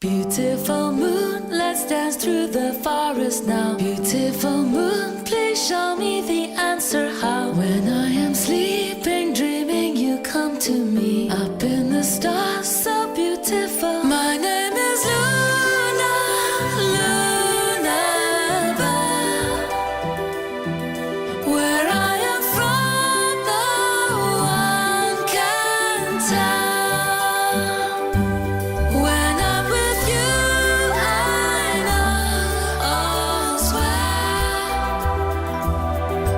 Beautiful moon, let's dance through the forest now. Beautiful moon, please show me the answer how. When I am sleeping, dreaming, you come to me. Up in the stars, so beautiful. My name is Luna, Luna Bell. Where I am from, no one can tell. When I'm with you, I know all's well.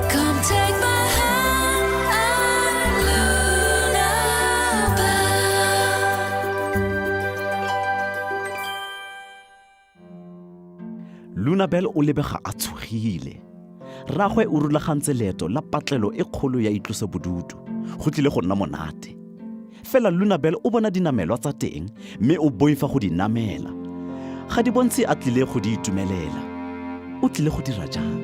Come take my hand, I'm Luna Bell. Lunabel o lebega a tshogile. Rragwe o rulagantse leeto la patlelo e kgolo ya itlosobodutu. Go tlile go nna monate. Fela Lunabel o bona dinamelwa tsa teng mme o boifa go di namela. Ga di bontshe a tlile go di itumelela. O tlile go dira jang?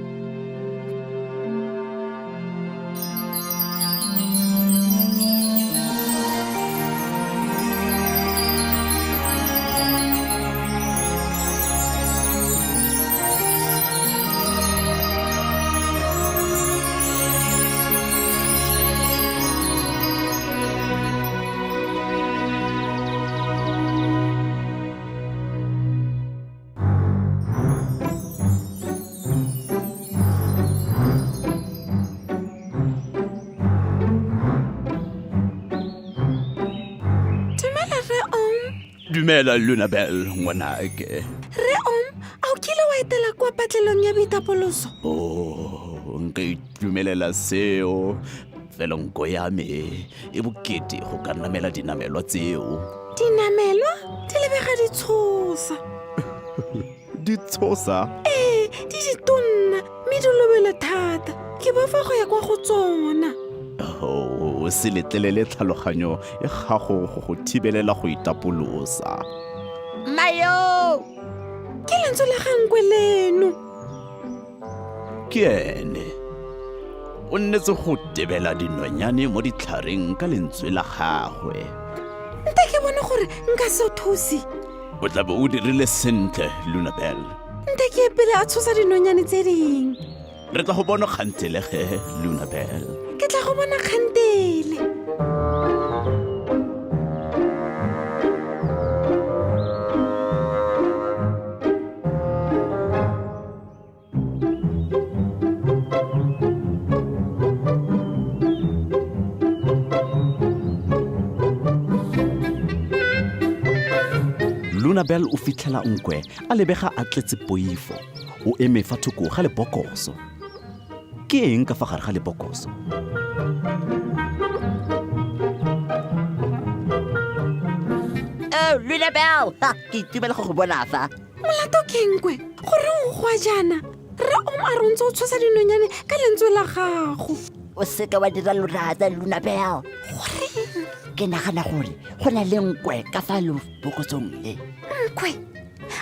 Dumela rre Om. Dumela Lunabel ngwanake. Rre Om, a o kile wa etela kwa patlelong ya boitapoloso? Oh, nka itumelela seo. Fela nko ya me e bokete go ka namela dinamelwa tseo. Dinamelwa di lebega di tshosa. Di tshosa? Ee, di ditonna mme di lobelo thata. Ke bofa go ya kwa go tsona. Oh, o se letlelele tlhaloganyo e gago go go thibelela go itapolosa. Mayo! Ke lentswe la gankwe leno. Ke ene. O nnetse go tebela dinonyane mo ditlhareng ka lentswe la gagwe. Nte ke bone gore nka se thuse. O tla be o dirile sentle, Lunabel. Nte ke ye pele a tshosa dinonyane tse ding. Re tla go bona kgantele ge, Lunabel. Ke tla go bona kgantele. Lunabel o fitlhela nkwe a lebega a tletse poifo. O eme fa thoko ga lebokoso. Ke eng ka fa gare ga lebokoso? Oh, Lunabel! Ha, ke itumela go go bona fa. Molato ke nkwe, goreng o goa jaana? Rre Om a re o ntse o tshosa dinonyane ka lentswe la gago. O seka wa dira lorata, Lunabel. Goreng? Ke nagana gore go na le nkwe ka fa lebokosong le. Nkwe?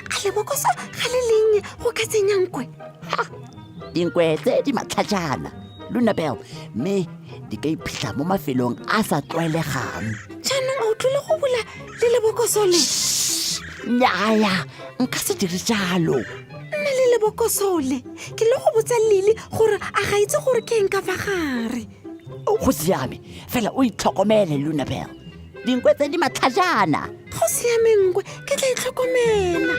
A lebokoso ga le lennye go ka tsenya nkwe? Ha! Dinkwe tse di matlhajana, Lunabel, mme di ka iphitlha mo mafelong a sa tlwaelegang. Jaanong a o tlile go bula le lebokoso le? Nnyaya, nka se dire jalo. Nna le lebokoso le, ke le go botsa Lily gore a ga itse gore ke eng ka fa gare. Go siame, fela o itlhokomele, Lunabel. Dinkwe tse di matlhajana. Go siame nkwe, ke tla itlhokomela.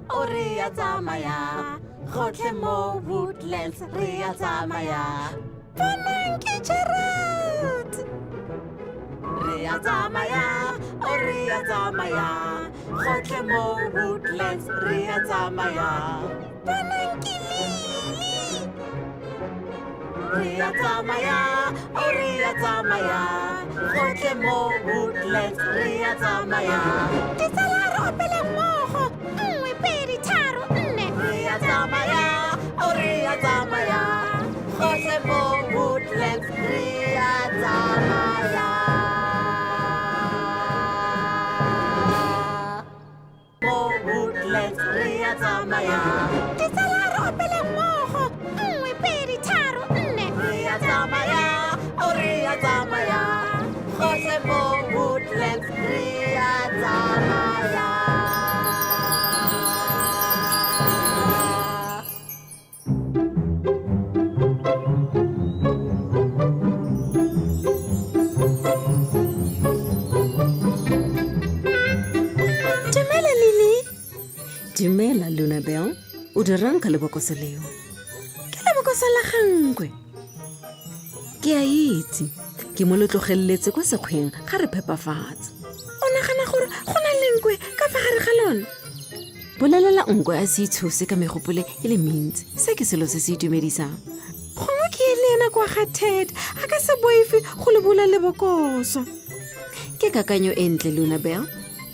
O re ya tsamaya gotlhe mo Woodlands, re ya tsamaya. Bonang ke Gerald. Re ya tsamaya, o re ya tsamaya gotlhe mo Woodlands, re ya tsamaya. Bonang ke Lily. Re ya tsamaya, o re ya tsamaya gotlhe mo Woodlands, re ya tsamaya. Ditsala re opele mmogo. 1, 2, 3, 4. Re ya tsamaya, o re ya tsamaya gotlhe mo Woodlands, re ya tsamaya. Mo Woodlands, re ya tsamaya. Ditsala re opele mmogo. 1, 2, 3, 4. Re ya tsamaya, o re ya O dirang ka lebokoso leo? Ke lebokoso la gankwe. Ke a itse. Ke mo le tlogeletse kwa sekgweng ga re phepafatsa. O nagana gore go na le nkwe ka fa gare ga lone? Bolelela nkwe a se itshose ka megopolo e le mentsi. Se ke selo se se itumedisang. Gongwe ke ye le ena kwa ga Ted a ka se boife go le bula lebokoso. Ke kakanyo e ntle, Luna Bell.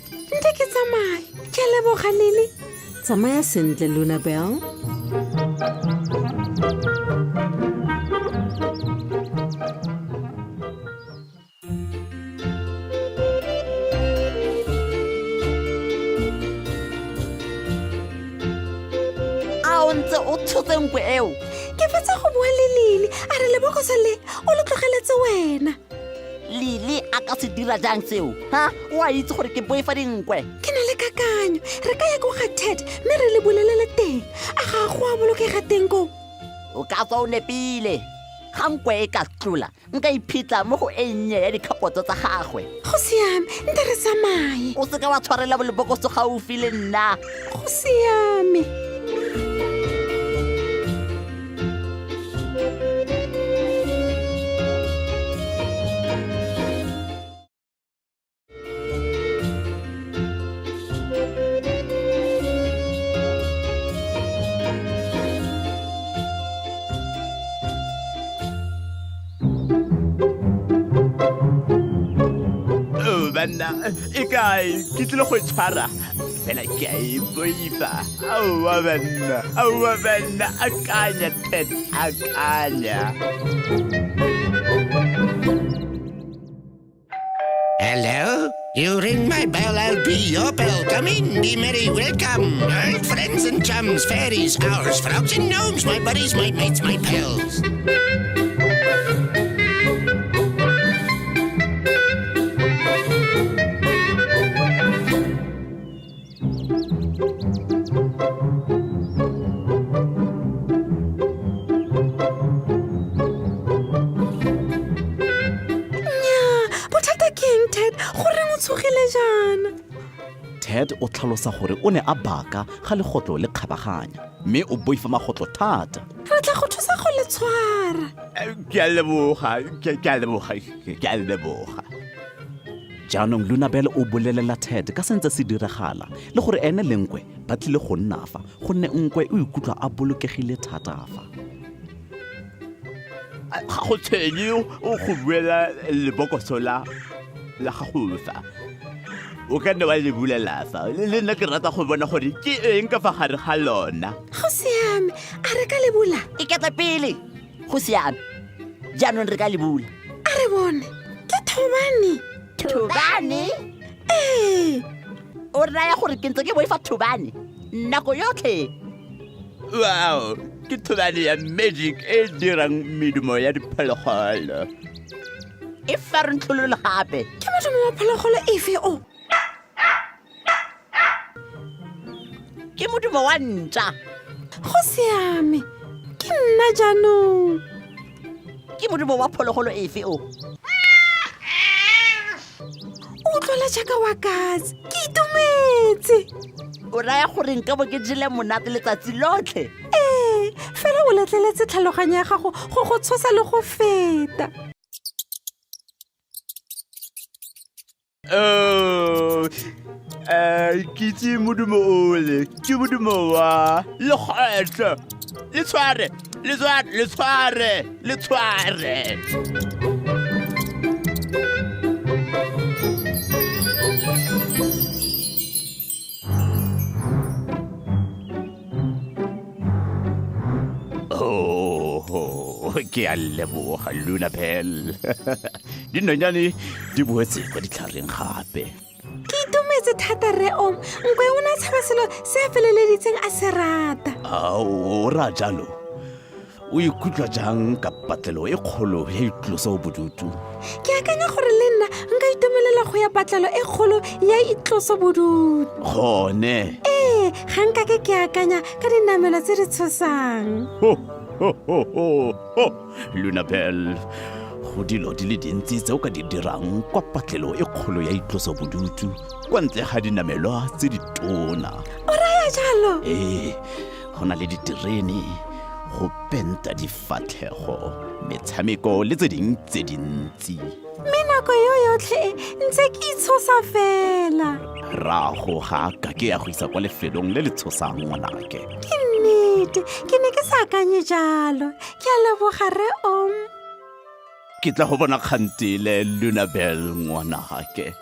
Nte ke tsamaye. Ke a leboga, Lily. Tsamaya sentle, Luna Bell. A o ntse o tshotse nkwe eo? Ke fetsa go bua le Lily, a re lebokoso le o le tlogeletse wena. Lily a ka se dira jang seo? Ha? O a itse gore ke boifa dinkwe. Ke na le kakanyo. Re ka ya ko ga Ted mme re le bolelele teng. A ga go a bolokega teng koo? O ka tswa o nepile. Ga nkwe e ka tlola, nka iphitlha mo go e nnye ya dikhapoto tsa gagwe. Go siame, nte re tsamaye. O seka wa tshwarela lebokoso gaufi le nna. Go siame. Oh, banna e kae ke tlile go e tshwara fela ke a e boifa aowa banna aowa banna akanya Ted akanya. Hello? You ring my bell, I'll be your bell. Come in, be merry, welcome. Old friends and chums, fairies, owls, frogs and gnomes, my buddies, my mates, my pals. Nnyaa, bothata ke eng Ted? Goreng o tshogile jaana? Ted o tlhalosa gore o ne a baka ga legotlo le kgabaganya mme o boifa magotlo thata. Re tla go thusa go le tshwara. Ke a leboga, ke a leboga, ke a leboga. Jaanong Lunabel o bolelela Ted ka sentse se diragala le gore ene le Nkwe ba tlile go nna fa gonne Nkwe o ikutlwa a bolokegile thata fa. Ga go tshwenye o go buela lebokoso la la gago fa. O ka nna wa le bulela fa. Le nna ke rata go bona gore ke eng ka fa gare ga lona. Go siame, a re ka le bula? Iketla pele. Go siame. Jaanong re ka le bula. A re bone. Ke thobane. Thobane? Ee. O raya gore ke ntse ke boifa thobane nako yotlhe? Wow, ke thobane ya magic e dirang medumo ya diphologolo. E fa re ntlhololo gape. Ke modumo wa phologolo efe o? Ke modumo wa ntša. Go siame, ke nna jaanong. Ke modumo wa phologolo efe o? O utlwala jaaka wa katse. Ke itumetse. O raya gore nka bo ke jele monate letsatsi lotlhe? Ee, fela o letleletse tlhaloganyo ya gago go go tshosa le go feta. Oh, ke itse modumo ole, ke modumo wa lekgwetlho. Le tshware, le tshware, le tshware, le tshware. Oh, ke a leboga Luna Bell. Dinonyane di boetse kwa ditlhareng gape. Ke itumetse thata rre Om. Nkwe o ne a tshaba selo se a feleleditseng a se rata. Ao, o raya jalo. O ikutlwa jang ka patlelo e kgolo ya itloso bodutu? Ke akanya gore le nna nka itumelela go ya patlelo e kgolo ya itloso bodutu. Gone. Ee, ga nka ke ke akanya ka dinamelo tse di tshosang. Ho, ho, ho, ho, ho. Luna Bell, go dilo di le dintsi tse o ka di dirang kwa patlelo e kgolo ya itloso bodutu kwa ntle ga dinamelwa tse di tona. O raya jalo? Ee, Go na le diterene, go penta difatlhego, metshameko le tse dingwe tse dintsi. Mme nako yo yotlhe e ntse ke itshosa fela. Rrago ga a ka ke ya go isa kwa lefelong le le tshosang ngwanake. Ke nnete, ke ne ke sa akanye jalo. Ke a leboga re Om. Ke tla go bona kgantele Lunabel ngwanake.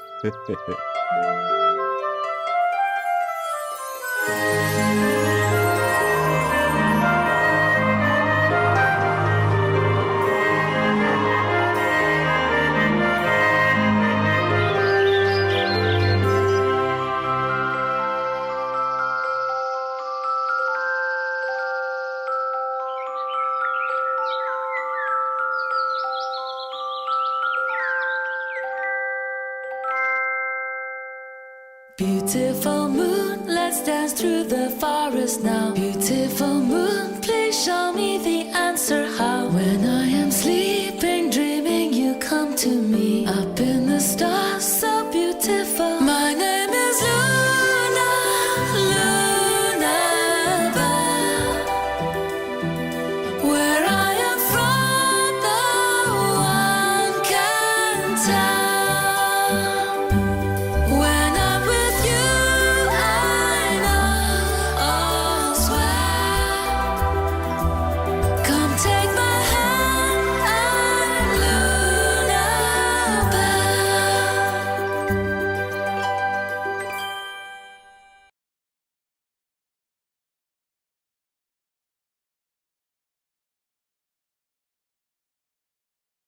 Beautiful moon, let's dance through the forest now. Beautiful moon, please show me the answer how. When I am sleeping, dreaming, you come to me. Up in the stars, so beautiful. My name is Luna, Luna Bell. Where I am from, no one can tell.